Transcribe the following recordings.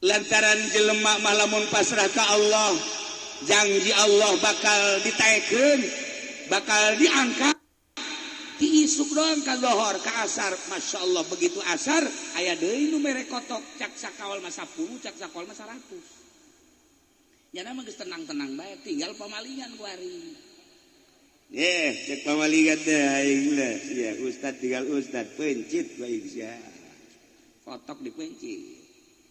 Lantaran jelema mah lamun pasrah ka Allah, janji Allah bakal ditaekeun, bakal diangkat. Ti isuk doang ka lohor ka asar, Masya Allah begitu asar aya deui nu mere kotok, cak sakawal mah 10, cak sakawal mah 100. Nyana mah geus tenang-tenang bae, tinggal pamalingan ku ari. Cek pamalingan teh aing lah sia ustad tinggal ustad pencit bae sia. Kotok dipencit.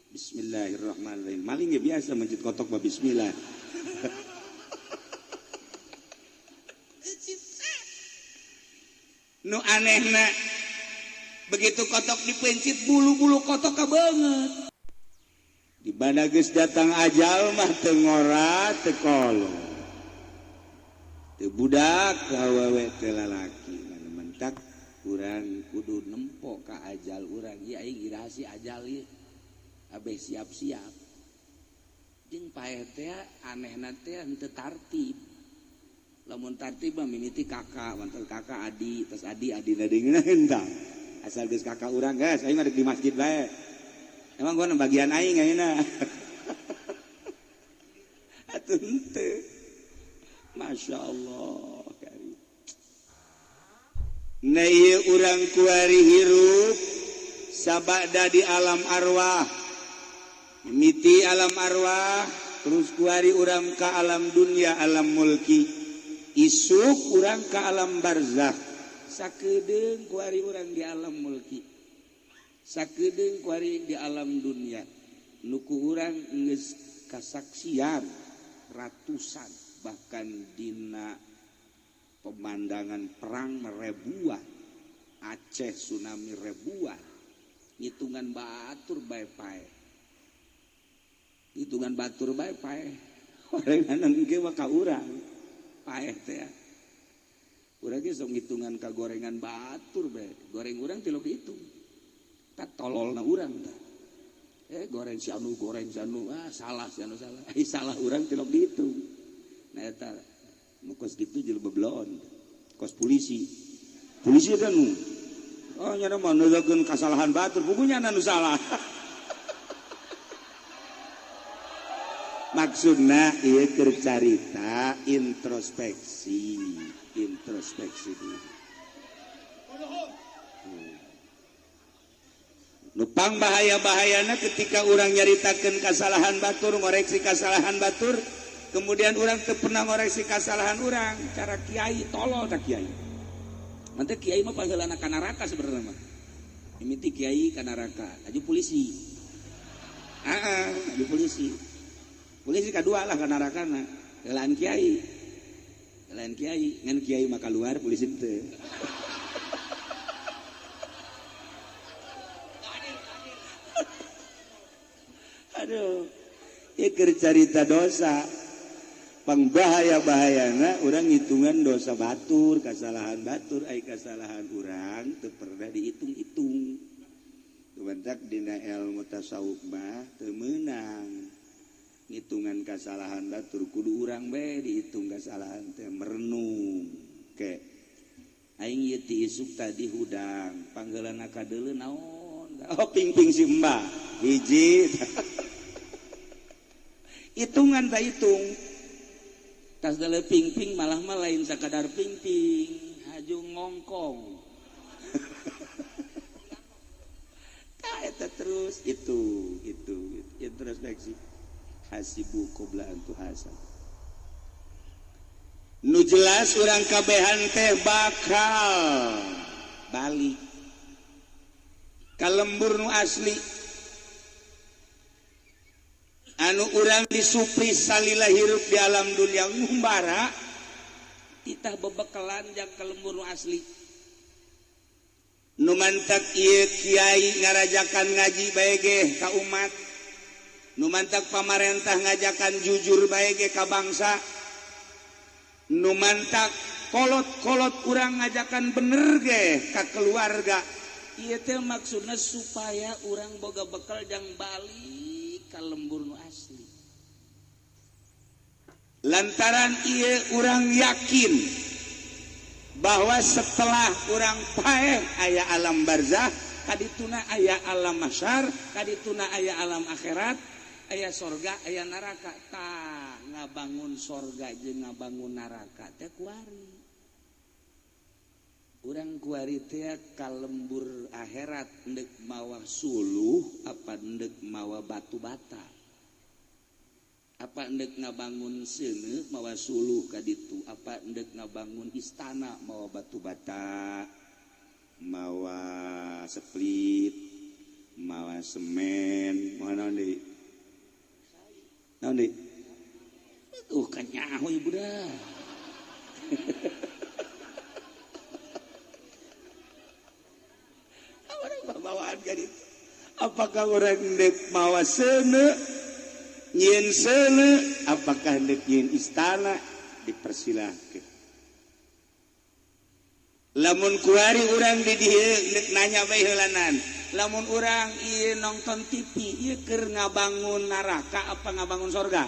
Bismillahirrahmanirrahim. Maling ya biasa mencit kotok mah bismillah. Nu anehna begitu kotok dipencit bulu-bulu kotok kabeungeut. Di mana geus datang ajal mah teu ngora teu kolot. Teu budak awewe teu lalaki. Mentak urang kudu nempo ka ajal urang. Ieu aing iraha si ajal ieu. Abeh siap-siap. Jeung paeh teh anehna teh henteu tartib. Lamun tartib mah mimiti kakak, mantel kakak adi, terus adi adina deui henteu. Asal geus kakak urang geus aing mah di masjid bae. Emang gua bagian aing ayeuna. Atuh henteu. Masya Allah. Nah ieu urang kuari hirup sabada di alam arwah. Miti alam arwah terus kuari urang ka alam dunia alam mulki, isuk urang ka alam barzakh, sakedeung kuari urang di alam mulki, sakedeung kuari di alam dunia. Nu ku urang geus kasaksian ratusan bahkan dina pemandangan perang ribuan, Aceh tsunami ribuan, ngitungan batur bae pae. Hitungan batur bae paeh. Orenganan ge mah ka urang paeh teh. Urang ge sok ngitungan ka gorengan batur bae. Goreng urang tilok hitung. Tak tololna urang tah. Goreng si anu, goreng si anu, ah salah si anu salah. Salah urang tilok dihitung. Nah eta nu kos kitu jeung bebelon. Kos polisi. Polisi teh nu. Oh nya mah neugeun kasalahan batur, pugunya nu salah. Maksudna ieu keur carita introspeksi, introspeksi diri. Nu pangbahaya-bahayana ketika urang nyaritakeun kasalahan batur, ngoreksi kasalahan batur, kemudian urang teu pernah ngoreksi kasalahan urang, cara kiai tolol tak kiai. Mantep kiai mah pangheulana ka neraka sebenarnya mah. Mimiti kiai ka neraka, aju polisi. Heeh, aju polisi. Polisi kadua lah ka nerakana, heulaan kiai. Heulaan kiai, ngan kiai mah kaluar polisi teu. Aduh, ieu keur carita dosa. Pangbahaya-bahayana urang ngitungan dosa batur, kasalahan batur, ai kasalahan urang teu pernah dihitung-hitung. Tumantak dina ilmu tasawuf mah teu meunang. Ngitungan kasalahan batur kudu urang bae dihitung kasalahan teh merenung. Ke aing ieu ti isuk tadi hudang, pangheulana ka deuleu naon? Oh ping-ping si mbah hiji. Hitungan tak hitung. Tas deuleu ping-ping malah mah lain sakadar ping-ping, haju ngongkong. Tah eta terus itu introspeksi. Hasibu qabla an tuhasab. Nu jelas urang kabehan teh bakal balik ka lembur nu asli. Anu urang disupri salila hirup di alam dunia ngumbara titah bebekalan jang ka lembur nu asli. Nu mantak ieu kiai ngarajakan ngaji bae ge ka umat. Nu mantak pamarentah ngajakan jujur bae ge ka bangsa. Nu mantak kolot-kolot urang ngajakan bener ge ka keluarga. Ieu teh maksudna supaya urang boga bekal jang balik ka lembur nu asli. Lantaran ieu urang yakin bahwa setelah urang paeh aya alam barzah, kadituna aya alam mahsyar, kadituna aya alam akhirat, Aya sorga, aya neraka. Tah ngabangun sorga jeung ngabangun neraka teh kuari. Urang kuari teh ka lembur akhirat ndek mawa suluh apa ndek mawa batu bata. Apa ndek ngabangun seuneu mawa suluh ka ditu, apa ndek ngabangun istana mawa batu bata, mawa split, mawa semen, mawa naon deui? Naon deui? Tuh kanyaho ieu budak. Orang bawaan ka ditu. Apakah orang ndek mawa seuneu nyieun seuneu, apakah ndek nyieun istana, dipersilahkeun. Lamun kuari urang di dieu ndek nanya bae heulanan. Lamun urang ieu nonton TV ieu keur ngabangun neraka apa ngabangun sorga?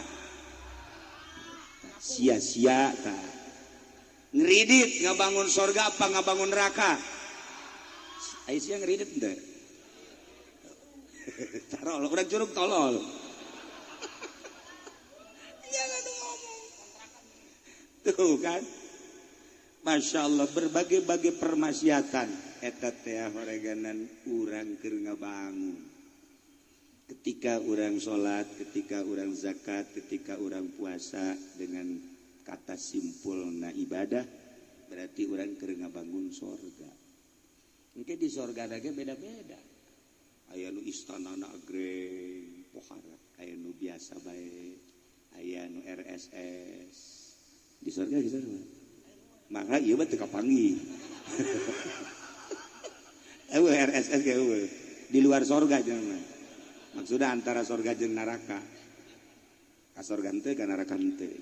Sia-sia tah. Ngeridit ngabangun sorga apa ngabangun neraka? Ai sia ngeridit henteu? Tarol, urang curug tolol. Jangan ngomong. Tuh kan. Masya Allah, berbagai-bagai permaksiatan eta teh horeganan urang keur ngabangun. Ketika urang salat, ketika urang zakat, ketika urang puasa, dengan kata simpulna ibadah berarti urang keur ngabangun sorga. Engke di sorga ge beda-beda. Aya nu istanana agreng pohara, aya nu biasa bae, aya nu RSS. Di sorga di sorga. Maka ieu mah teu kapanggih. Eueuh RSS ge eueuh. Di luar sorga jeung mah. Maksudna antara sorga jeung neraka. Ka sorga henteu ka neraka henteu.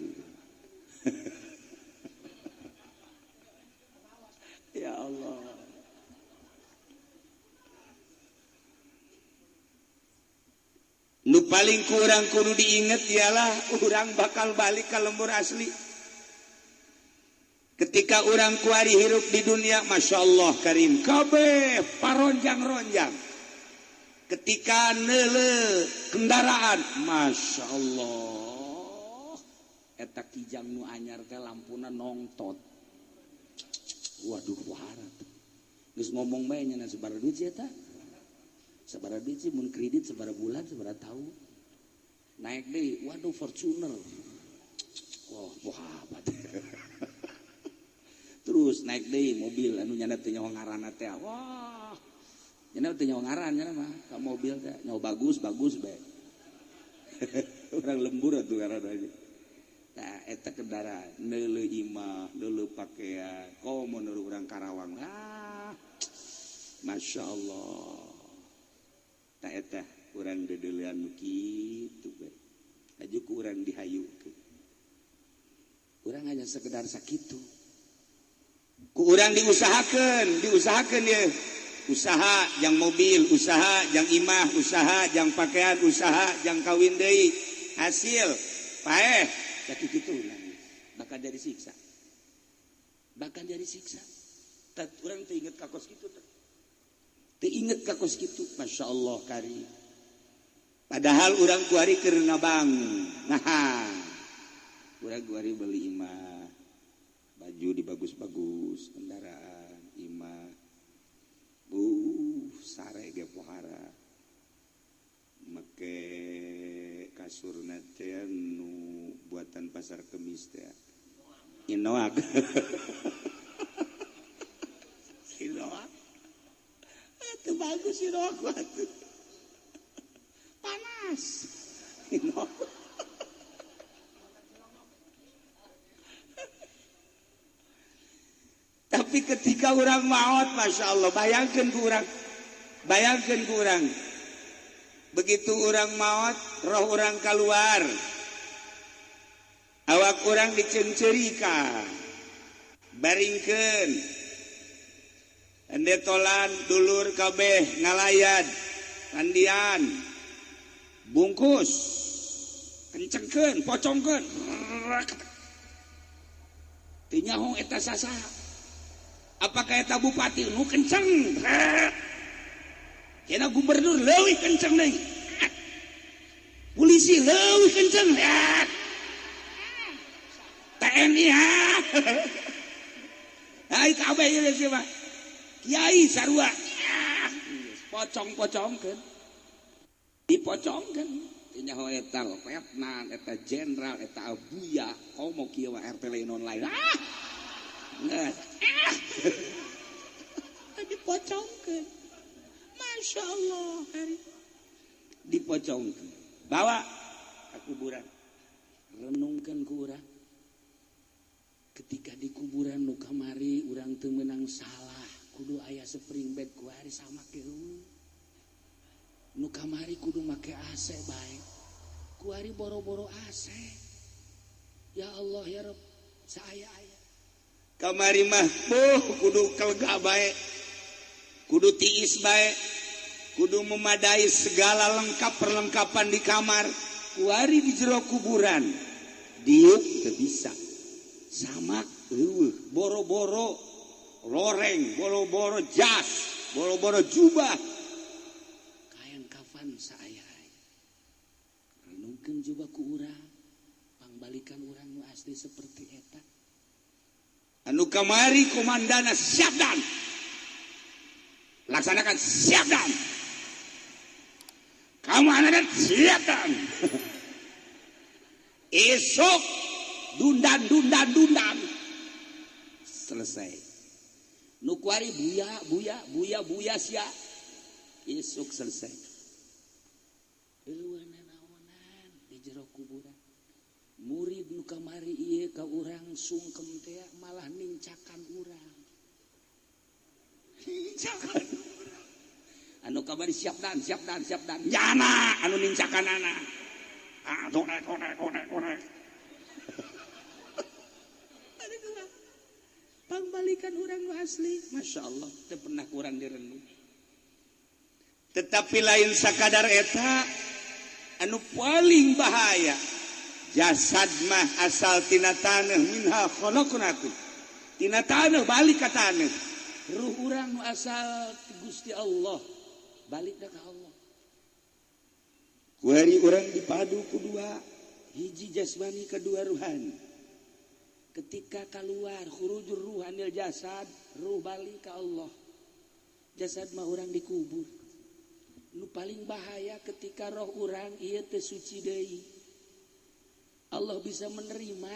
Ya Allah. Nu paling kurang kudu diinget ialah urang bakal balik ka lembur asli. Ketika urang kuari hirup di dunia, Masya Allah karim, kabeh paronjang-ronjang. Ketika neule kendaraan, Masya Allah, eta kijang nu anyar teh lampuna nongtot. Waduh, waharat. Geus ngomong bae nya sabaraha duit sih eta? Sabaraha duit sih mun kredit sabaraha bulan, sabaraha tahun. Naik deui, waduh Fortuner. Wah, wahabat. Terus naik deui mobil anu nyana teu nyaho ngaranna teh. Wah. Nyana teu nyaho ngaran nyana mah ka mobil teh nyaho bagus-bagus bae. Urang lembur atuh ngaranna ge. Tah eta kendaraan neuleuh imah, neuleuh pakaian, komo neuleuh urang Karawang. Ah. Masya Allah. Tah eta urang dedeulean nu kitu bae. Aju ku urang dihayukeun. Urang hanya sekedar sakitu. Ku urang diusahakeun, diusahakeun ye. Usaha jang mobil, usaha jang imah, usaha jang pakaian, usaha jang kawin deui. Hasil paeh sakitu kitu nangis. Bakal jadi siksa. Bakal jadi siksa. Tah urang teu inget ka kos kitu teh. Teu inget ka kos kitu, Masya Allah kari. Padahal urang kuari keur ngabangun. Nah, urang kuari beli imah, baju dibagus-bagus, kendaraan, imah, sare ge pohara, make kasurna teh nu buatan pasar kemis teh, Inoak, Inoak, itu bagus Inoak atuh, panas, Inoak. Tapi ketika orang maot, Masya Allah, bayangkan ku orang, bayangkan ku orang. Begitu orang maot, roh orang keluar, awak orang dicencerikan, baringkeun, endetolan, dulur kabeh, ngalayan, mandian, bungkus, kencengkeun, pocongkeun, teu nyaho eta sasaha. Apakah eta bupati nu kenceng? Kena gubernur leuwih kenceng deui. Polisi Polisi leuwih kenceng ya. TNI ha. Ai kabeh ieu sih mah. Kiai sarua. Pocong-pocongkeun. Dipocongkeun. Teu nyaho eta letnan, eta jenderal, eta abuya, komo kieu mah RT lain online. Ah. Geus. Ah. Dipocongkeun. Masya Allah, hari dipocongkeun. Bawa ke kuburan. Renungkeun ku urang. Ketika di kuburan nu kamari urang teu meunang salah, kudu aya spring bed kuari sama ke. Nu kamari kudu make AC bae. Kuari boro-boro AC. Ya Allah ya Rabb, saaya-aya. Kamari mah kudu kelega bae. Kudu tiis bae. Kudu memadai segala lengkap perlengkapan di kamar. Kuari di jero kuburan. Diuk teu bisa. Samak eueuh, boro-boro loreng, boro-boro jas, boro-boro jubah. Kain kafan saaya-aya. Renungkeun coba ku urang, pangbalikan urang nu asli seperti eta. Anu kamari komandana siap dan laksanakan siap dan kamu anak siap dan esok dundan dundan dundan selesai. Nu kuari buya buya buya buya sia esok selesai. Eueuh nanaonan di jero kuburan. Murid nu kamari ieu ka urang sungkem teh malah nincakan urang. Nincakan. Anu kamari siap dan siap dan siap dan. Jana anu nincakan anak. Ah torek torek torek torek. Pangbalikan urang nu asli. Masya Allah, teu pernah kurang direnung. Tetapi lain sakadar eta anu paling bahaya. Jasad mah asal tina taneuh, minha khalaqnakum. Tina taneuh balik ka taneuh. Ruh urang nu asal ti Gusti Allah, balik ka Allah. Kuari urang dipadu ku dua, hiji jasmani kedua ruhani. Ketika keluar khurujur ruhanil jasad, ruh balik ka Allah. Jasad mah urang dikubur. Nu paling bahaya ketika roh urang ieu teu suci deui. Allah bisa menerima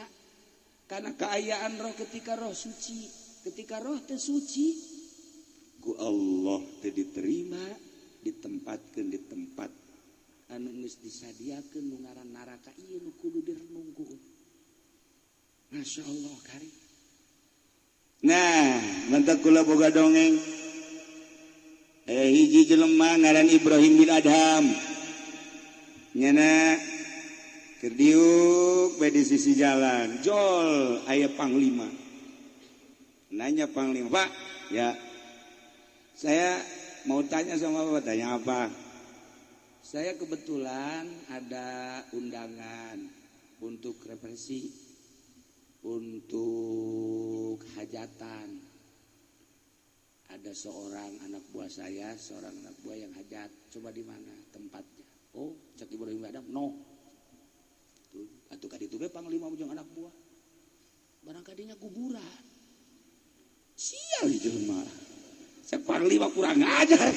karena keayaan roh ketika roh suci. Ketika roh teu suci, ku Allah teu diterima, ditempatkeun di tempat anu geus disadiakeun nu ngaran neraka ieu nu kudu direnung ku. Masya Allah kari. Nah, mantak kula boga dongeng. Hiji jelema ngaran Ibrahim bin Adham. Nyana keur diuk bae di sisi jalan. Jol aya panglima. Nanya panglima, "Pak, ya. Saya mau tanya sama Bapak." Tanya apa? Saya kebetulan ada undangan untuk represi, untuk hajatan. Ada seorang anak buah saya, seorang anak buah yang hajat. Coba di mana tempatnya? Oh, cek Ibrahim Adam, no. Tuh, atuh ka ditu ge panglima jeung anak buah. Barang kadinya kuburan. Sial jelema. Cek panglima kurang ajar.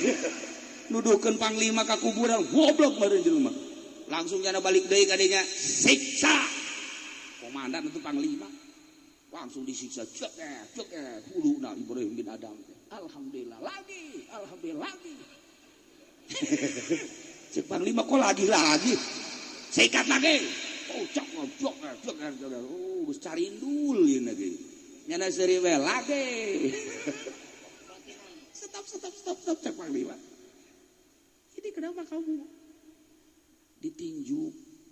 Nuduhkeun panglima ka kuburan, goblok meureun jelema. Langsung jana balik deui kadinya, siksa. Komandan itu panglima. Langsung disiksa, cek cek huluna Ibrahim bin Adam. Alhamdulillah lagi, alhamdulillah lagi. Cek panglima kok lagi-lagi. Sikat lagi. Oh, cek cek cek cek. Oh, geus carindul ieu lagi. Nyana seuri we lagi. Stop stop stop stop cek panglima. Ini kenapa kamu ditinju,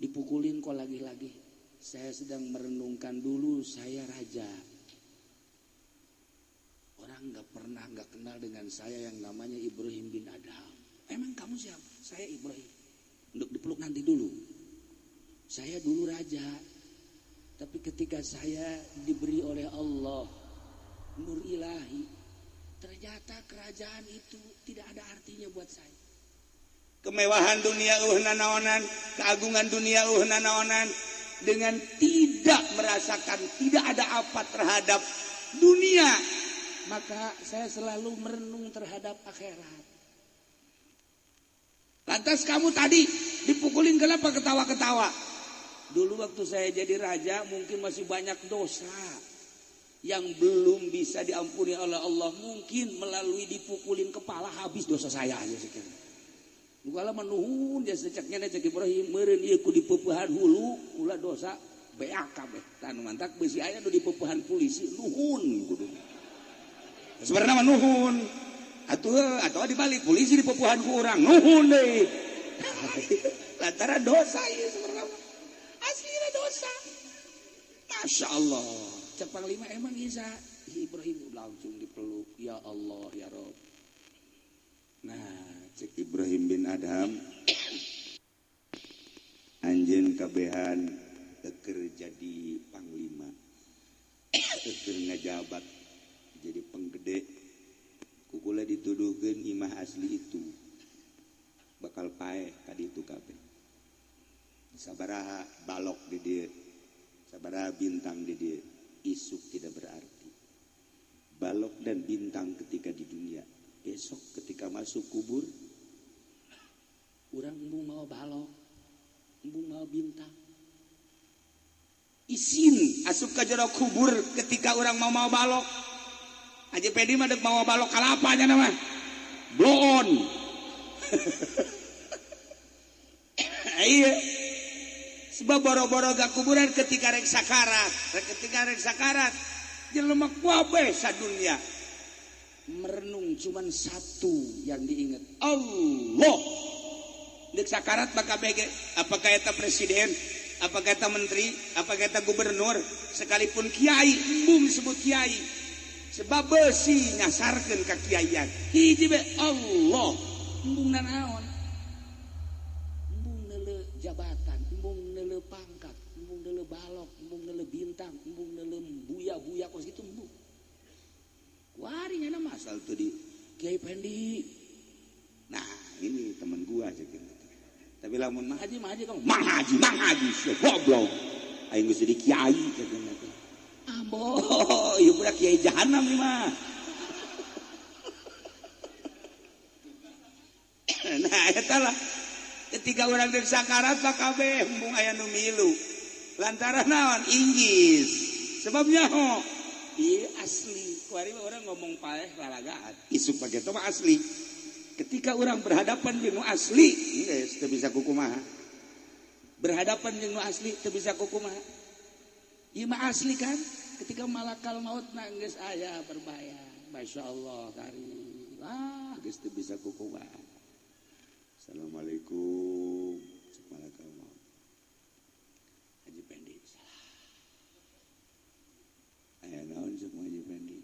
dipukulin kok lagi-lagi? Saya sedang merenungkan dulu saya raja. Orang nggak pernah nggak kenal dengan saya yang namanya Ibrahim bin Adham. Emang kamu siapa? Saya Ibrahim. Untuk dipeluk nanti dulu. Saya dulu raja. Tapi ketika saya diberi oleh Allah nur ilahi, ternyata kerajaan itu tidak ada artinya buat saya. Kemewahan dunia eueuh nanaonan, keagungan dunia eueuh nanaonan, dengan tidak merasakan tidak ada apa terhadap dunia, maka saya selalu merenung terhadap akhirat. Lantas kamu tadi dipukulin kenapa ketawa-ketawa? Dulu waktu saya jadi raja mungkin masih banyak dosa yang belum bisa diampuni oleh Allah. Mungkin melalui dipukulin kepala habis dosa saya aja sekian. Kala menuhun dia seceknya cek Ibrahim meureun ieu ku dipepehan hulu ulah dosa beak kabeh. Tah nu mantak beusi aya nu dipepehan polisi nuhun kudu. Sebenarnya mah nuhun. Atuh atau dibalik polisi dipepehan ku urang nuhun deui. Lantaran dosa ieu sebenarnya. Aslina dosa. Masya Allah. Cek panglima emang bisa. Ibrahim langsung dipeluk. Ya Allah ya Rob. Nah, cek Ibrahim bin Adham anjeun kabehan keur jadi panglima, keur ngajabat jadi penggede, kukula dituduhkeun imah asli itu bakal paeh ka ditu kabeh. Sabaraha balok di dieu, sabaraha bintang di dieu, isuk tidak berarti. Balok dan bintang ketika di dunia, besok ketika masuk kubur urang embung mau balok, embung mau bintang. Isin asup ka jero kubur ketika urang mau mau balok. Haji Pedi mah deuk mau balok kalapa nya mah. Bloon. Iya. Sebab boro-boro ga kuburan ketika rek sakarat, jelema kabeh sadunya merenung cuman satu yang diingat, Allah. Dek sakarat maka bege, apakah eta presiden, apakah eta menteri, apakah eta gubernur, sekalipun kiai, embung disebut kiai. Sebab besi nyasarkeun ka kiaian. Hiji be Allah, embung nanaon? Embung neuleu jabatan, embung neuleu pangkat, embung neuleu balok, embung neuleu bintang, embung neuleu buya-buya kos kitu embung. Kuari nya mah asal teu di Kiai Pendi. Nah, ini teman gua aja gitu. Tapi lamun Mang Haji kamu Mang Haji sia goblok. Aing geus jadi kiai gitu. Ambo, ieu budak kiai jahanam ieu mah. Nah, eta lah. Ketika urang deuk sakarat mah kabeh embung aya nu milu. Lantaran naon? Inggis. Sebabnya ho, ieu asli. Kuari orang ngomong paeh lalagaan. Isuk pake itu mah asli. Ketika orang berhadapan jeung nu asli, geus teu bisa kukumaha. Berhadapan jeung nu asli teu bisa kukumaha. Ieu mah asli kan? Ketika malakal maut na geus aya berbayang. Masyaallah kari. Ah, geus teu bisa kukumaha. Assalamualaikum. Cek malakal maut. Haji Pendi. Salah. Aya naon cek Haji Pendi?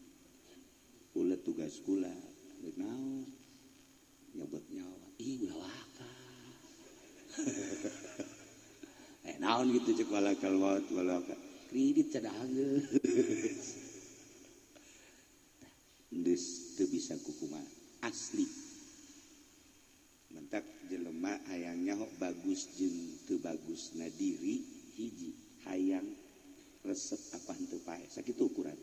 Kula tugas kula, rek naon? Nyebut nyawa. Ih, ulah waka. Naon gitu cek malakal maut, malakal. Kredit cadah geus. Geus teu bisa kukumaha asli. Mentak jelema hayangnya hok bagus jeung teu bagusna diri hiji, hayang resep apa henteu pae. Sakitu ukuran.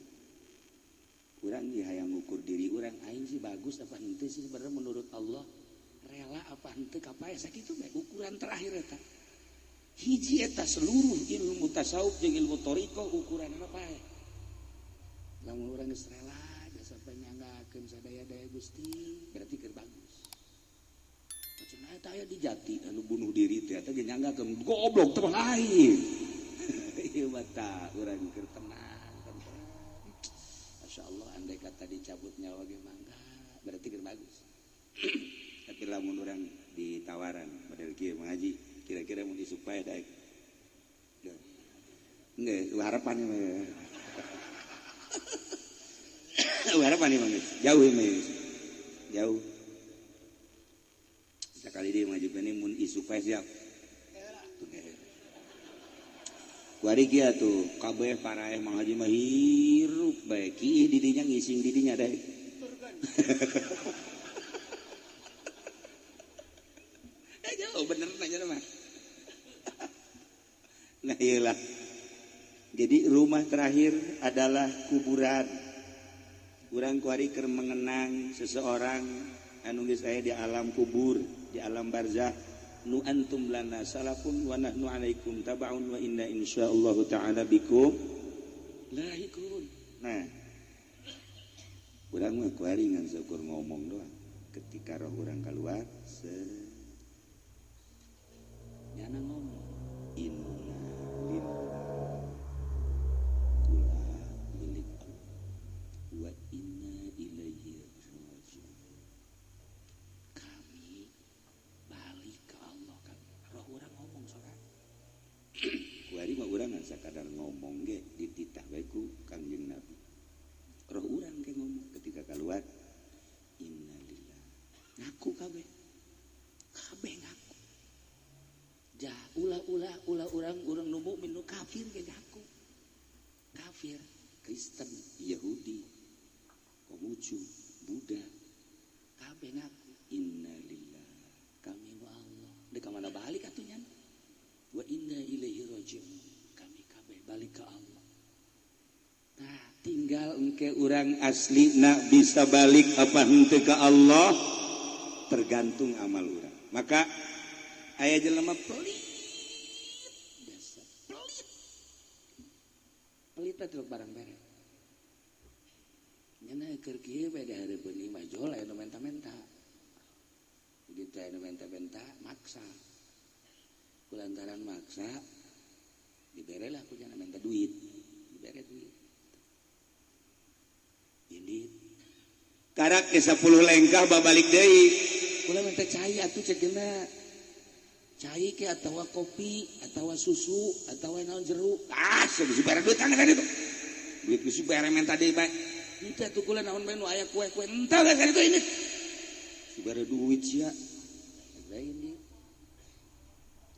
Urang ge hayang ngukur diri urang, aing sih bagus apa henteu sih sebenarnya menurut Allah, rela apa henteu ka pae, sakitu bae ukuran terakhir eta. Hiji eta seluruh ilmu tasawuf jeung ilmu thariqah ukuranna pae. Lamun urang geus rela jasa nyanggakeun sadaya-daya Gusti, berarti keur bagus. Cenah eta aya di jati anu bunuh diri teh eta ge nyanggakeun goblok teh lain. Ieu mah tah urang keur tenang. Masya Allah andai kata dicabut nyawa ge mangga, berarti keur bagus. Tapi lamun urang ditawaran model kieu mengaji, kira-kira mun isuk pae daek. Enggak, harapan mah. Harapan mah jauh mah. Jauh. Sekali dia mengaji ini mun isuk pae siap. Kuari kieu tuh kabeh paraeh Mang Haji mah hirup bae kieu didinya ngising didinya daek. Nah iyalah. Jadi rumah terakhir adalah kuburan. Urang kuari keur mengenang seseorang anu geus aya di alam kubur, di alam barzah. Nu antum lana salafun wa nahnu alaikum tabaun wa inna insyaallahu ta'ala bikum lahikun. Nah, urang mah kuari ngan syukur ngomong doang. Ketika roh urang keluar, nyana ngomong inna lillahi kula milik Allah wa inna ilaihi rajiun. Kami balik ke Allah kan. Roh urang ngomong sorangan. Kuari mah urang ngan sakadar ngomong ge dititah bae ku Kangjeng Nabi. Roh urang ge ngomong ketika keluar inna lillahi. Ngaku kabeh. Kabeh ngaku. Jah ulah-ulah ulah urang-urang nu mukmin nu kafir ge ngaku. Kafir, Kristen, Yahudi, Konghucu, Buddha, kabeh ngaku inna lillahi kami wa Allah. Deuk ka mana balik atuh nya? Wa inna ilaihi rajiun. Kami kabeh balik ke Allah. Nah, tinggal engke urang aslina bisa balik apa henteu ka Allah tergantung amal urang. Maka aya jelema pelit, dasar pelit. Pelit teh barang bere. Nyana keur kieu bae dihareupeun imah jol aya nu menta-menta. Begitu aya nu menta-menta maksa. Kulantaran maksa dibere lah ku nyana menta duit, dibere duit. Indit. Karak ke 10 lengkah babalik deui. Kula menta cai atuh cek geuna. Cai ke atawa kopi atawa susu atawa naon jeruk. Ah, geus bare duit kan tadi tuh. Duit geus bare menta deui bae. Henteu atuh kula naon bae nu aya kue-kue. Henteu geus itu ini. Geus bare duit sia. Lain dia.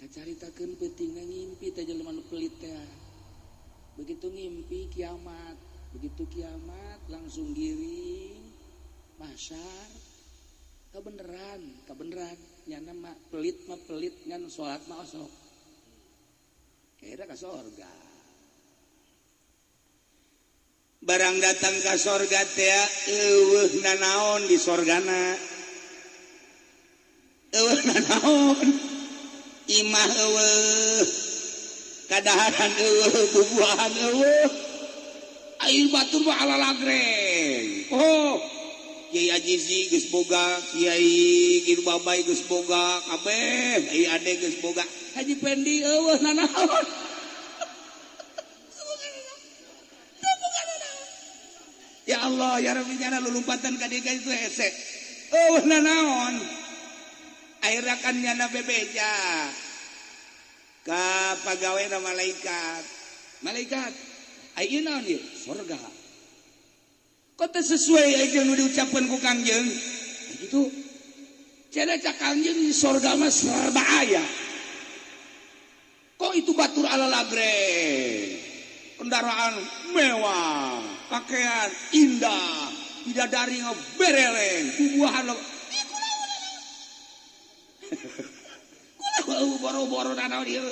Kacaritakeun peutingna ngimpi teh jelema nu pelit teh. Begitu ngimpi kiamat, begitu kiamat langsung giring mahsyar. Kabeneran, kabeneran nyana mah pelit ngan salat mah osok. Kira ka sorga. Barang datang ka sorga teh eueuh nanaon di sorgana. Eueuh nanaon. Imah eueuh. Kadaharan eueuh, bubuahan eueuh. Air batur mah ala lagreng. Oh, Kiai Ajizi geus boga, Kiai Kieu Babay geus boga, kabeh Kiai Ade geus boga. Haji Pendi eueuh nanaon. Ya Allah, ya Rabbi nyana lulumpatan ka dieu itu hese. Eueuh nanaon. Akhirna kan nyana bebeja. Ka pagawena malaikat. Malaikat, ayeuna naon ieu? Sorga. Kok teu sesuai jeung nu diucapkeun ku Kangjeng? Gitu. Cenah cak Kangjeng di sorga mah serba aya. Kok itu batur ala lagreng? Kendaraan mewah, pakaian indah, bidadari bereleng, bubuahan lo. Kunaon boro-boro nanaon ieu?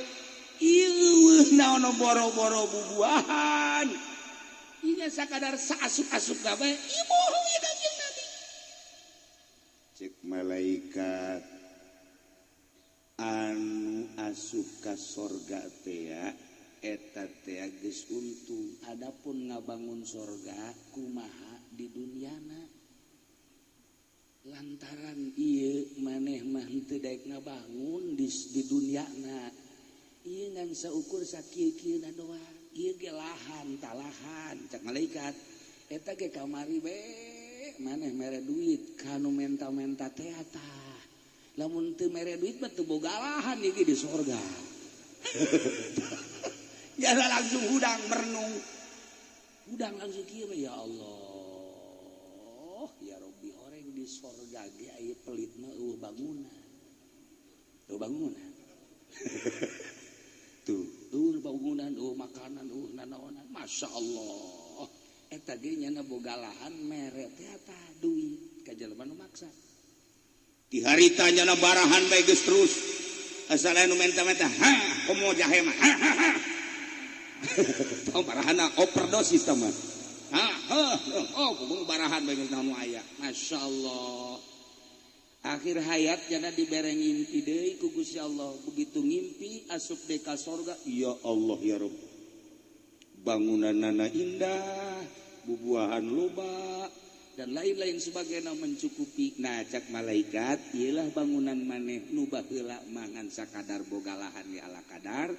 Ieu naon boro-boro bubuahan. Ieu sakadar saasup-asup gawe, ieu bohong ieu Kangjeng Nabi. Cek malaikat anu asup ka sorga teh eta teh geus untung. Adapun ngabangun sorga kumaha di duniana. Lantaran ieu maneh mah henteu daek ngabangun di duniana. Ieu ngan saukur sakieu-kieuna doang. Ieu ge lahan talahan cak malaikat. Eta ge kamari we maneh mere duit kanu menta-menta teh tah. Lamun teu mere duit mah teu boga lahan ieu ge di sorga. Jalan langsung hudang merenung. Hudang langsung kieu ya Allah, ya Rabbi horeng di sorga ge aya pelit mah eueuh bangunan. Eueuh bangunan. Tuh, eueuh bangunan, eueuh makanan, eueuh nanaonan. Masya Allah. Eta ge nyana boga lahan mere teh tah duit ka jelema nu maksa. Di harita nyana barahan bae geus terus. Asal anu menta-menta, ha, komo jahe mah, ha ha ha. Tong barahana overdosis tah mah. Ha, ha, oh, kumaha barahan bae geus naon aya. Masyaallah. Akhir hayat jana dibere ngimpi deui ku Gusti Allah. Begitu ngimpi asup deui ka sorga, ya Allah ya Rabb. Bangunanana indah, bubuahan loba dan lain-lain sebagainya mencukupi. Nah, cak malaikat, iyalah bangunan maneh nu baheula mangan sakadar boga lahan di ala kadar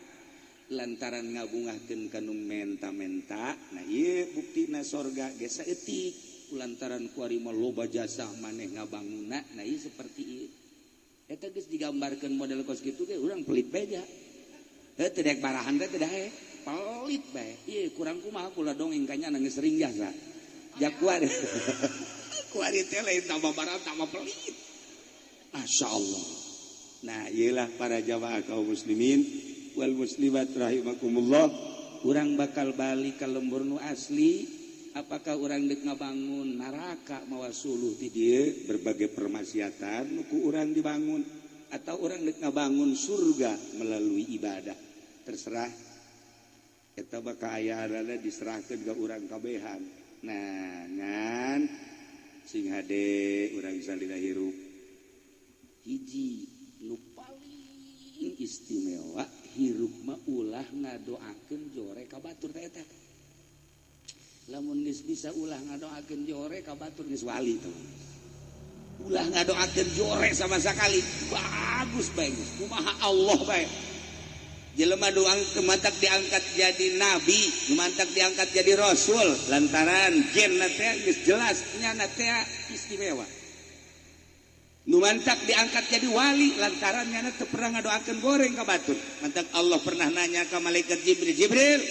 lantaran ngabungahkeun ka nu menta-menta. Nah, ieu buktina sorga ge saeutik lantaran kuari mah loba jasa maneh ngabangunna. Nah, ieu seperti ieu. Eta geus digambarkeun model kos kitu ge urang pelit bae ja. Heuh teu daek barahan teh teu daek. Pelit bae. Ieu kurang kumaha kula dongeng kanya geus sering jasa. Ja kuari. Kuari teh lain tambah barahan tambah pelit. Masya Allah. Nah, iyalah para jamaah kaum muslimin wal muslimat rahimakumullah. Urang bakal balik ke lembur nu asli. Apakah urang dek ngabangun neraka mawa suluh ti dieu berbagai permaksiatan nu ku urang dibangun, atau urang dek ngabangun surga melalui ibadah? Terserah. Eta bakal aya diserahkeun ka urang kabehan. Nah, ngan sing hade urang salila hirup. Hiji nu paling istimewa hirup mah ulah ngadoakeun jore ka batur teh eta. Lamun geus bisa ulah ngadoakeun jore ka batur geus wali tuh. Ulah ngadoakeun jore sama sekali. Bagus bae geus. Kumaha Allah bae. Jelema doang kemantak diangkat jadi nabi, kemantak diangkat jadi rasul lantaran genna teh geus jelas nyana teh istimewa. Nu mantak diangkat jadi wali lantaran nyana teu pernah ngadoakeun goreng ka batur. Mantak Allah pernah nanya ka malaikat Jibril, "Jibril,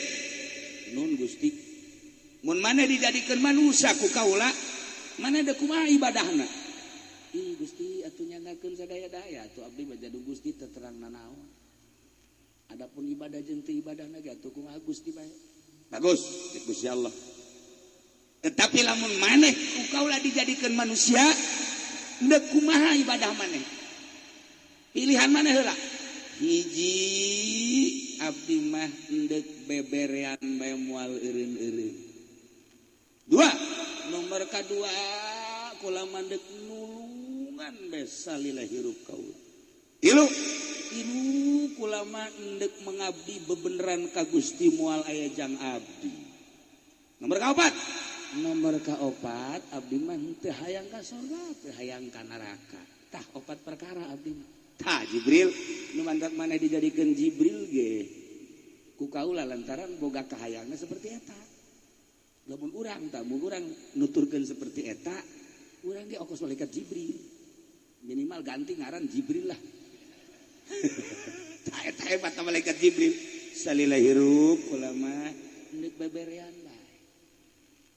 nun Gusti, mun mana dijadikeun manusia ku kaula, mana da kumaha ibadahna?" Ih Gusti atuh nyangakeun sadaya-daya atuh abdi mah jadi Gusti teu terang nanaon. Adapun ibadah jeung teu ibadahna ge atuh kumaha Gusti bae. Bagus, cek Gusti Allah. Tetapi lamun maneh ku kaula dijadikeun manusia, endek kumaha ibadah maneh? Pilihan maneh heula. Hiji abdi mah endek beberean bae moal eureun-eureun. Dua, nomor kadua kula mandek nulungan bae salila hirup kaula. Tilu, tilu kula mah endek mengabdi bebeneran ka Gusti moal aya jang abdi. Nomor kaopat, nomor kaopat abdi mah teu hayang ka surga, teu hayang ka neraka. Tah opat perkara abdi mah. Tah Jibril, nu mantak maneh dijadikeun Jibril ge ku kaula lantaran boga kahayangna seperti eta. Lamun urang tah mun urang nuturkeun seperti eta, urang ge okos malaikat Jibril. Minimal ganti ngaran Jibril lah. Tah eta hebat malaikat Jibril. Salila hirup kula mah endek beberean bae.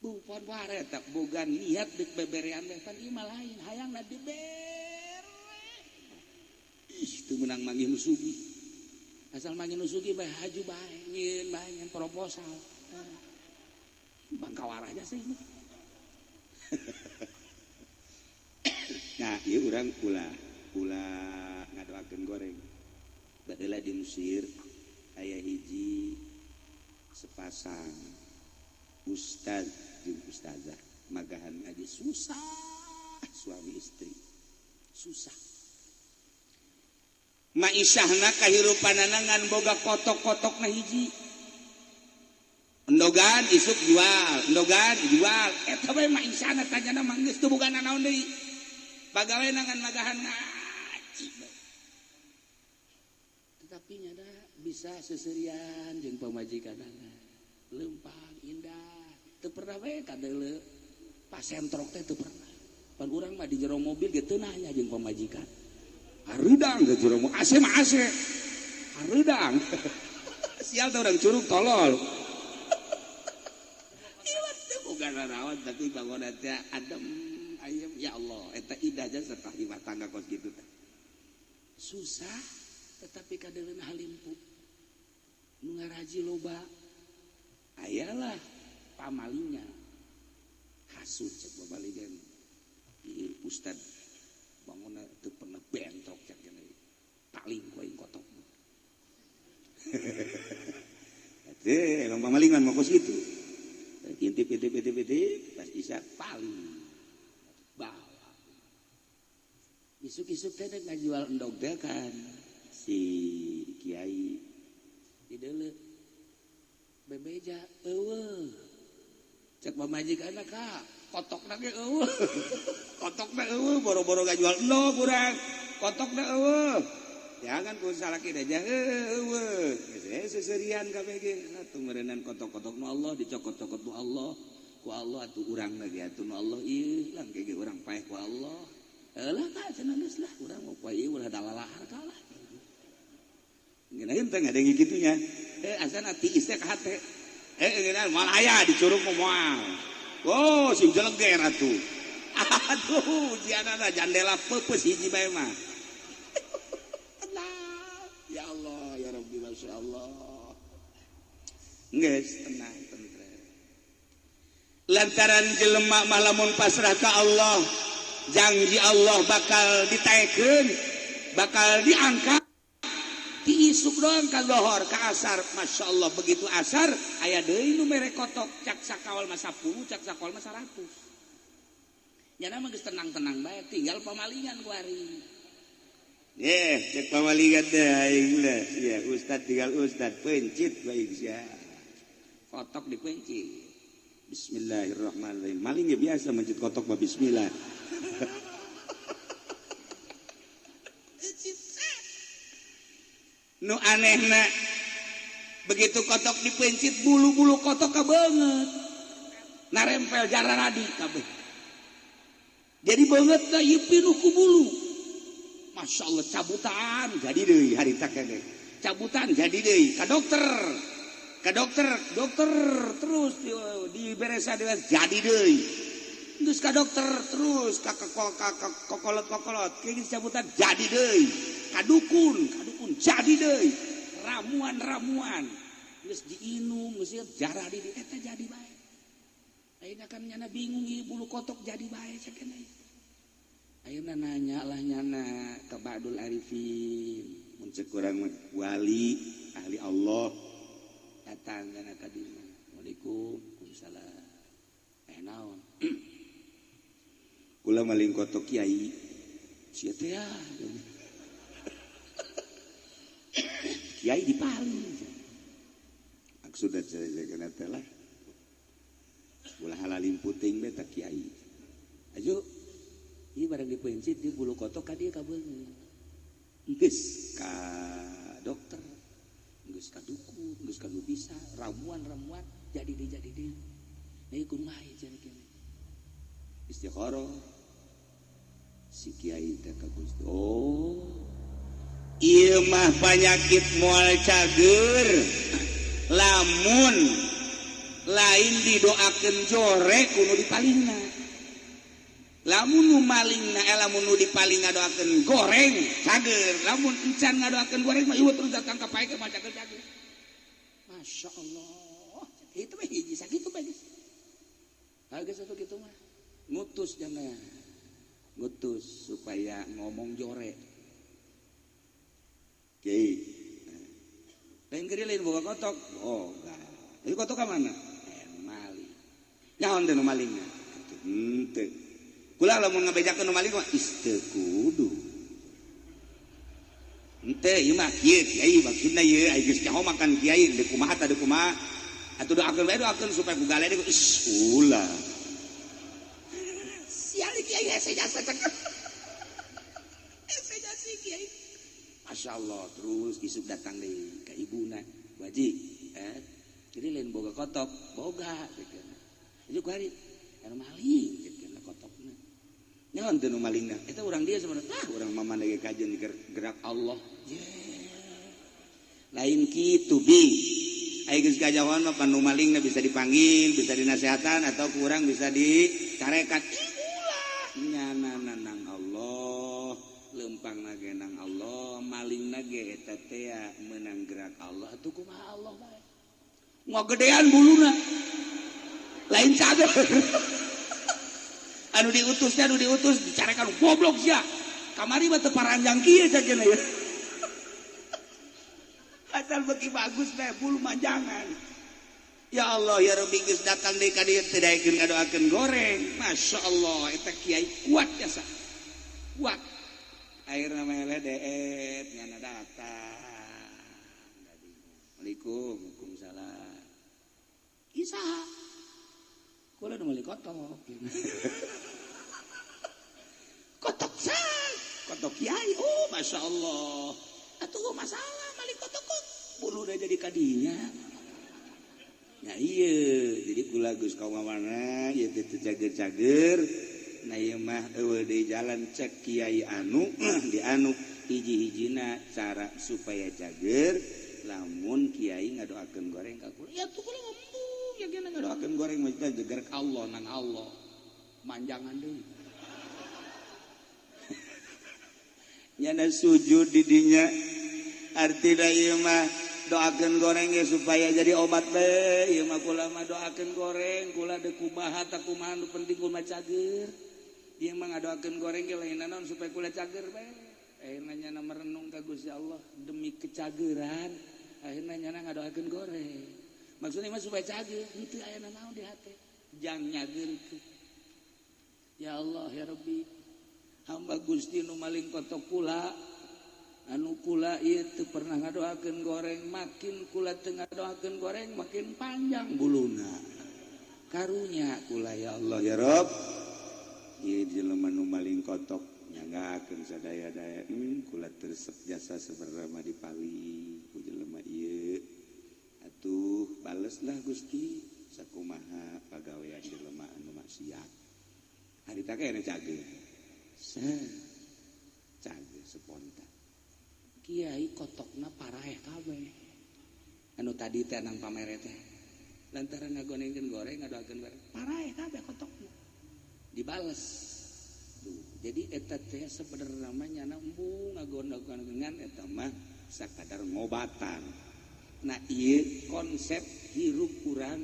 Bukan bare tak boga niat dek beberean bae pan ieu mah lain hayangna dibere. Ih teu meunang manggih nu sugih. Asal manggih nu sugih bae haju bae nyieun bae nyen proposal. Bangkawaranya sih. Nah, ieu urang ulah ulah ngadoakeun goreng. Baheula di Mesir aya hiji sepasang ustaz jeung ustazah magahan ngaji susah, suami istri susah. Maisahna kahirupanana ngan boga kotok-kotokna hiji. Endogan isuk jual, endogan jual. Eta bae maisahna tanyana mah geus teu boga nanaon deui. Pagawe ngan magahan ngaji. Tetapi nyada bisa seserian jeung pamajikanana. Leumpang indah, teu pernah bae kadeuleu pasentrok teh teu pernah. Pan urang mah di jero mobil ge teu nanya jeung pamajikan. Hareudang ke jero mobil, AC mah AC. Hareudang. Sial teh urang curug tolol. Ieu teh boga nanaon tapi bangunna teh adem ayem ya Allah eta indah jasa tah imah tangga kos kitu teh. Susah tetapi kadeuleuna halimpu. Nu ngaraji loba. Ayalah pamalinya. Hasud cek babaligan. Ieu ustad bangunna teu pernah bentrok cek gini. Paling ku aing kotok. Teh emang pamalingan mah kos kitu. Intip intip intip intip pas isya paling bawa. Isuk-isuk teh ngajual endog teh kan si kiai di deuleu bebeja eueuh. Cek pamajikanna ka kotokna ge eueuh. Kotokna eueuh boro-boro ngajual endog urang. Kotokna eueuh. Jangan ku salaki aja eueuh. Geus seserian kabeh ge atuh meureunnan kotok-kotok nu Allah dicokot-cokot nu Allah. Ku Allah atuh urang lagi atuh nu Allah ieu lang ge urang paeh ku Allah. Eulah ka cenah geus lah urang mah poe ieu ulah dalalahar kalah. Ngeunaheun teh ngadenge kitunya. Asana tiis teh ka hate. Ngeunaheun moal aya dicurug mah moal. Oh, sing jeleger atuh. Aduh, ujianana jandela peupeus hiji bae mah. Ya Allah, ya Rabbi, Masya Allah. Geus tenang tentrem. Lantaran jelema mah lamun pasrah ka Allah, janji Allah bakal ditaekeun, bakal diangkat. Diisuk doang ka lohor, ka asar. Masya Allah, begitu asar aya deui nu mere kotok, cak sakawal mah 10, cak sakawal mah 100. Nyana mah geus tenang-tenang bae, tinggal pamalingan ku ari. Cek pamalingan teh aing lah. Ya, ustad tinggal ustad pencit baik sia. Kotok dipencit. Bismillahirrahmanirrahim. Maling ya biasa mencit kotok mah bismillah. Nu anehna begitu kotok dipencit bulu-bulu kotok kabeungeut. Narempel jararadi kabeh. Jadi beungeut teh ieu pinuh ku bulu. Masya Allah cabutan jadi deui harita kene. Cabutan jadi deui ka dokter. Ka dokter, dokter terus diberesa jadi deui. Geus ka dokter terus ka kokolot-kokolot kieu cabutan jadi deui. Ka dukun, ka dukun jadi deui. Ramuan-ramuan geus diinum geus jarah di eta jadi bae. Ayeuna kan nyana bingung ieu bulu kotok jadi bae cenah. Ayeuna nanya lah nyana ke Ba'dul Arifin. Mun cek urang wali ahli Allah datang kana ka dieu. Assalamualaikum. Waalaikumsalam. Naon? Kula maling kotok kiai. Sia teh ya. Kiai dipaling. Maksudna saya teh lah. Ulah halalim puting bae tah kiai. Ayo. Ieu barang dipencit di bulu kotok ka dieu kabeungeut. Geus ka dokter, geus ka dukun, geus ka nu bisa, ramuan-ramuan jadi deui jadi deui. Nah kumaha ieu cenah kieu. Istikharah si kiai teh ka Gusti. Oh. Ieu mah panyakit moal cager lamun lain didoakeun jore kudu dipalingna. Lamun nu malingna lamun nu dipaling ngadoakeun goreng cager, lamun encan ngadoakeun goreng mah ieu terus datang ka pae mah cager cager. Masya Allah, itu mah hiji sakitu bae geus. Geus atuh kitu mah. Ngutus jangan. Ngutus supaya ngomong jore. Kiai. Lain keur lain boga kotok. Oh, enggak. Ieu kotok ka mana? Maling. Nyaon teh nu malingna? Henteu. Kula lamun ngabejakeun nu maling mah is teu kudu. Henteu ieu mah kieu kiai maksudna ieu ai geus nyaho makan kiai deuk kumaha tah deuk kumaha. Atuh doakeun bae doakeun supaya ku gale deuk is ulah. Sial kiai hese jasa cek. Hese jasa kiai. Masya Allah terus isuk datang deui ka ibuna wajib jadi lain boga kotok boga gitu. Itu ku hari anu maling gitu kotokna. Nyaon teu nu malingna? Eta urang dia sebenarnya. Ah, urang mama lagi kajian gerak Allah. Yeah. Lain kitu bi. Ai geus kajahoan mah nu malingna bisa dipanggil, bisa dinasehatan atau kurang bisa dicarekan. Ulah nyana nang Allah, lempangna ge nang Allah, malingna ge eta teh meunang gerak Allah atuh kumaha Allah bae. Ngagedean buluna. Lain cager. Anu diutusnya anu diutus dicarekan goblok sia. Kamari mah teu paranjang kieu cenah ya. Asal beki bagus teh bulu manjangan. Ya Allah ya Rabbi, geus datang deui ka dieu teu daekeun ngadoakeun goreng. Masya Allah, eta kiai kuat jasa. Kuat. Akhirna mah eleh deet nyana datang. Assalamualaikum, waalaikumsalam. Isaha? Kula nu meuli kotok. Kotok sah, kotok kiai. Oh, masya Allah. Atuh masalah mali kotok kok. Bulu udah jadi kadinya. Nah iya, jadi kula geus ka mana ieu teh teu cager-cager. Nah ieu mah eueuh deui jalan cek kiai anu di anu hiji-hijina cara supaya cager lamun kiai ngadoakeun goreng ka kula. Ya tuh kula ngomong ya gena ngadoakeun goreng mah jeger ka Allah nang Allah. Manjangan deui. Nyana sujud di dinya artina ieu mah doakeun goreng ge supaya jadi obat be ieu mah kula mah doakeun goreng kula deuk kumaha ta kumaha nu penting kula cager ieu mah ngadoakeun goreng ge lain naon supaya kula cager be. Akhirna nyana merenung ka Gusti Allah demi kecageran akhirna nyana ngadoakeun goreng maksudna mah supaya cager henteu aya naon di hate jang nyageurkeun. Ya Allah ya Rabbi, hamba Gusti nu maling kotok kula anu kula ieu teu pernah ngadoakeun goreng, makin kula teu ngadoakeun goreng makin panjang buluna. Karunya kula ya Allah ya Rabb. Ieu jelema nu maling kotok nyanggakeun sadaya-daya kula teu jasa sebenarnya dipawi ku jelema ieu. Atuh baleslah Gusti sakumaha pagawean jelema anu maksiat. Harita kene cager. Cager spontan. Kiai kotokna paraeh kabeh. Anu tadi teh nang pamere teh. Lantaran ngagonengkeun goreng ngadoakeun goreng. Paraeh kabeh kotokna. Dibales. Tuh, jadi eta teh sebenarnya namanya nyana embung ngagonengkeun eta mah sakadar ngobatan. Nah ieu konsep hirup urang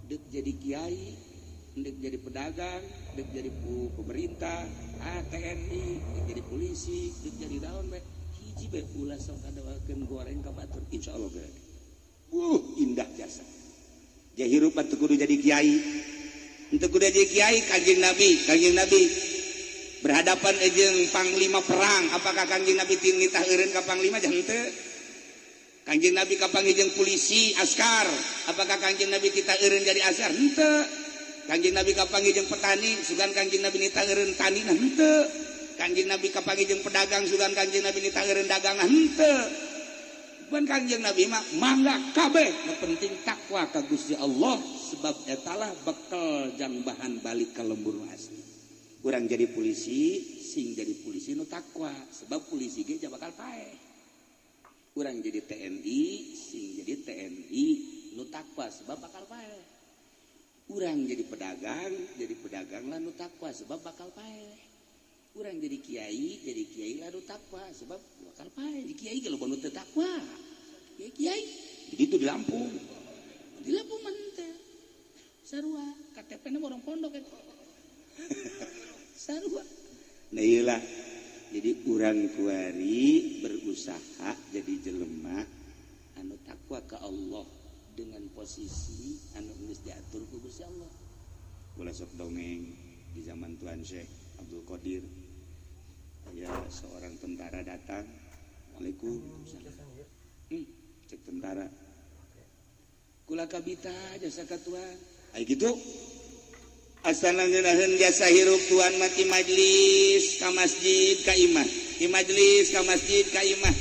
deuk jadi kiai, deuk jadi pedagang, deuk jadi pemerintah, TNI, deuk jadi polisi, deuk jadi daun bae. Hiji bae ulah sok ngadoakeun goreng ka batur, insyaallah ge. Indah jasa. Ja hirup teu kudu jadi kiai. Henteu kudu jadi kiai Kanjeng Nabi, Kanjeng Nabi berhadapan jeung panglima perang, apakah Kanjeng Nabi tinitah eureun ka panglima jang henteu? Kanjeng Nabi kapanggih jeung polisi askar, apakah Kanjeng Nabi titah eureun jadi askar? Henteu. Kanjeng Nabi kapanggih jeung petani, sugan Kanjeng Nabi nitah eureun tani nah henteu. Kanjeng Nabi kapanggih jeung pedagang, sugan Kanjeng Nabi nitah eureun dagang nah henteu. Bukan Kanjeng Nabi mah mangga kabeh, nu penting takwa ka Gusti Allah sebab etalah bekal jang bahan balik ka lembur asli. Urang jadi polisi, sing jadi polisi nu takwa sebab polisi ge bakal paeh. Urang jadi TNI, sing jadi TNI nu takwa sebab bakal paeh. Urang jadi pedagang lah nu takwa sebab bakal paeh. Urang jadi kiai lah nu takwa sebab bakal paeh. Di kiai ge loba nu teu takwa. Kiai kiai begitu di Lampung. Di Lampung mah teh. Sarua KTP-na orang pondok eta. Sarua. Nah iyalah. Jadi urang kuari berusaha jadi jelema anu takwa ka Allah dengan posisi anu geus diatur ku Gusti Allah. Kula sok dongeng di zaman Tuan Syekh Abdul Qadir. Aya seorang tentara datang. Waalaikumsalam. Cek tentara. Kula kabita jasa ka tuan. Ai kitu. Asal ngeunaheun jasa hirup tuan mati majlis ka masjid ka imah. Di majlis ka masjid ka imah.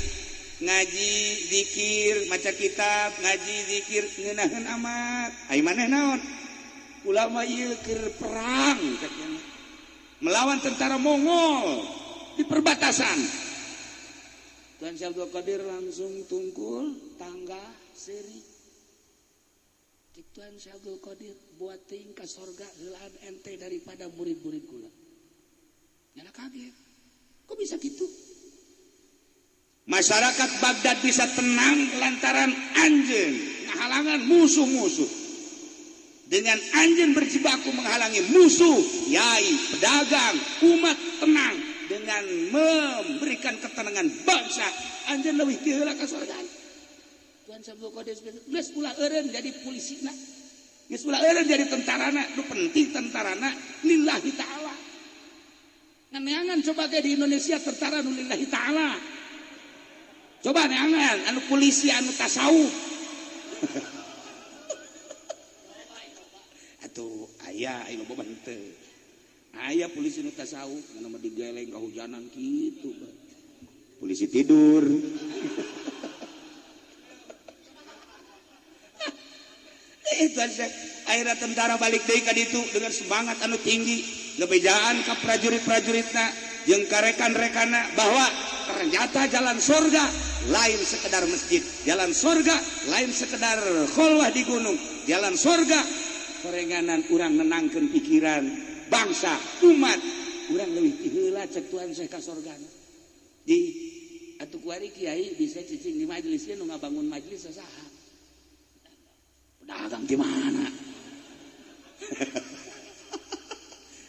Ngaji zikir maca kitab ngaji zikir ngeunaheun amat. Ai maneh naon? Ulama ieu keur perang melawan tentara Mongol di perbatasan. Tuan Syekh Abdul Qadir langsung tungkul tangga seri. Tuan Syekh Abdul Qadir buat ting ka sorga heulaan ente daripada murid-murid kula. Nyala kaget. Kok bisa gitu? Masyarakat Baghdad bisa tenang lantaran anjeun ngahalangan musuh-musuh. Dengan anjeun berjibaku menghalangi musuh, yai, pedagang, umat tenang dengan memberikan ketenangan bangsa. Anjeun leuwih ti heula ka sorgaan. Tuan Syekh Abdul Qadir geus ulah eureun jadi polisina. Geus ulah eureun jadi tentarana, nu penting tentarana lillahi ta'ala. Neangan coba ge di Indonesia tentara nu lillahi ta'ala. Coba neangan anu polisi anu tasawuf. Atuh aya aya loba henteu. Aya polisi nu tasawuf mana mah digeleng kahujanan kitu. Polisi tidur. Itu akhirnya tentara balik deui ka ditu dengan semangat anu tinggi, ngebejaan ka prajurit-prajuritna jeung ka rekan-rekanna bahwa ternyata jalan surga lain sekedar masjid, jalan surga lain sekedar kholwah di gunung, jalan surga korenganan urang nenangkeun pikiran bangsa, umat, urang leuwih ti heula cek Tuhan Syekh ka sorgana. Di atuh kuari kiai bisa cicing di majelis nu ngabangun majelis saha? Dagang di mana?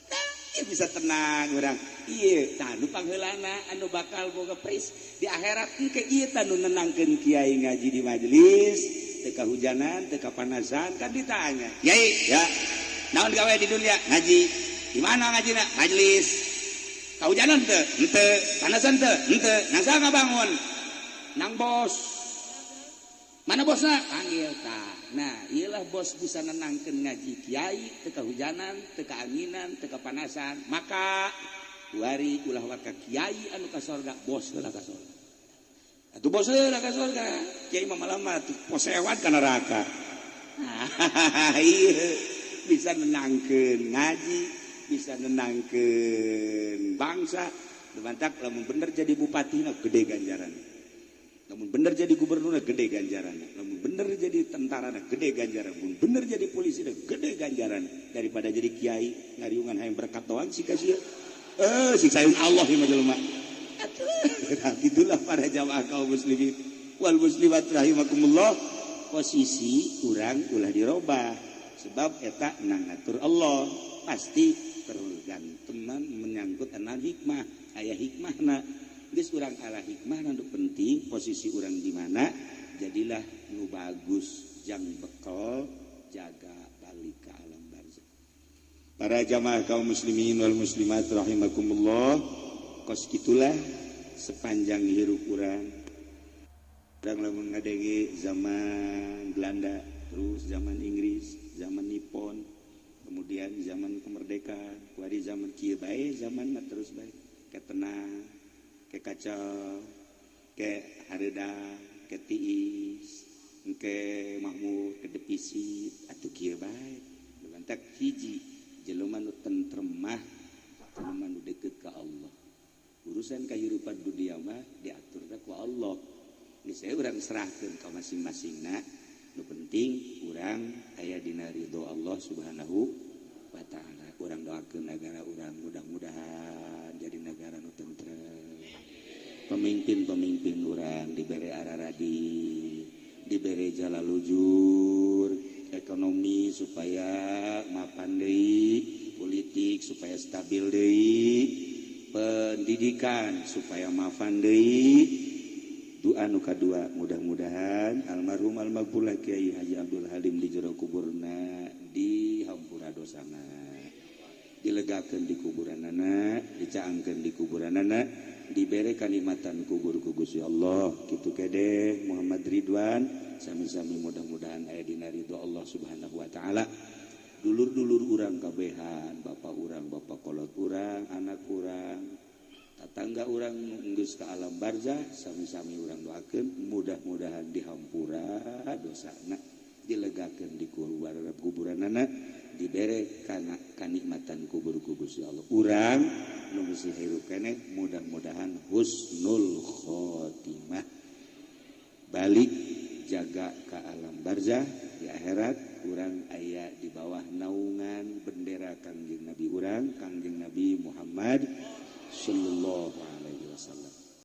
Nah, bisa tenang urang. Ieu tah nu pangheulana anu bakal boga pris di akhirat engke ieu tah nu nenangkeun kiai ngaji di majelis, teu kahujanan, teu kapanasan, kan ditanya. Kiai, ya, naon gawe di dunia? Ngaji. Di mana ngajina? Majelis. Kahujanan teu? Henteu. Panasan teu? Henteu. Nang ngabangun? Nang bos. Mana bosna? Panggil tah. Nah, iyalah bos bisa nenangkeun ngaji kiai, teu kahujanan, teu kaanginan, teu kapanasan. Maka kuari ulah waka kiai anu ka sorga, bos heula ka sorga. Atuh bos heula ka sorga. Kiai mah malah mah posewat ka neraka. Ieu bisa nenangkeun ngaji, bisa nenangkeun bangsa. Lumantak lamun bener jadi bupati na gede ganjaran. Lamun bener jadi gubernur gede ganjaran, lamun bener jadi tentara gede ganjaran, lamun bener jadi polisi gede ganjaran daripada jadi kiai ngariungan hayang berkat doang sih kasih. Siksayun Allah ieu mah jelema. Atuh, gitulah para jamaah kaum muslimin wal muslimat rahimakumullah. Posisi urang ulah dirobah sebab eta nang ngatur Allah pasti tergantungan menyangkut anu hikmah, aya hikmahna. Geus urang ala hikmah nu penting posisi urang di mana jadilah nu bagus jang bekal jaga balik ke alam barzah. Para jamaah kaum muslimin wal muslimat rahimakumullah, kos kitulah sepanjang hirup urang. Urang lamun ngadenge zaman Belanda, terus zaman Inggris, zaman Nippon, kemudian zaman kemerdekaan, kuari zaman kieu bae, zaman mah terus bae, ke tenang, ke kacau, ke hareda, ke tiis, ke mahmud, ke defisit, atuh kieu bae. Lumantak hiji jelema nu tentrem mah, jelema nu deukeut ka Allah. Urusan kahirupan dunia mah diaturna ku Allah. Geus saya urang serahkeun ka masing-masingna. Nu penting urang aya dina ridho Allah Subhanahu wa taala. Urang doakeun negara urang mudah-mudahan jadi negara nu tentrem. Pemimpin-pemimpin urang dibere araradi, dibere jala lujur, ekonomi supaya mapan deui, politik supaya stabil deui, pendidikan supaya mapan deui. Doa nu kadua mudah-mudahan almarhum almaghfurlah Kiai Haji Abdul Halim di jero kuburna dihampura dosana, dilegakeun di kuburanana, dicaangkeun di kuburanana, dibere kanikmatan kubur ku Gusti Allah. Kitu kede Muhammad Ridwan sami-sami mudah-mudahan aya dina ridho Allah Subhanahu wa taala. Dulur-dulur urang kabehan, bapak urang, bapak kolot urang, anak urang, tetangga urang geus ka alam barzah, sami-sami urang doakeun mudah-mudahan dihampura dosana, dilegakeun di kuburanana, dibere kana kanikmatan kubur ku Gusti Allah. Urang nu masih hirup keneh mudah-mudahan husnul khotimah, balik jaga ka alam barzah di akhirat urang aya di bawah naungan bendera Kangjeng Nabi urang, Kangjeng Nabi Muhammad sallallahu alaihi wasallam.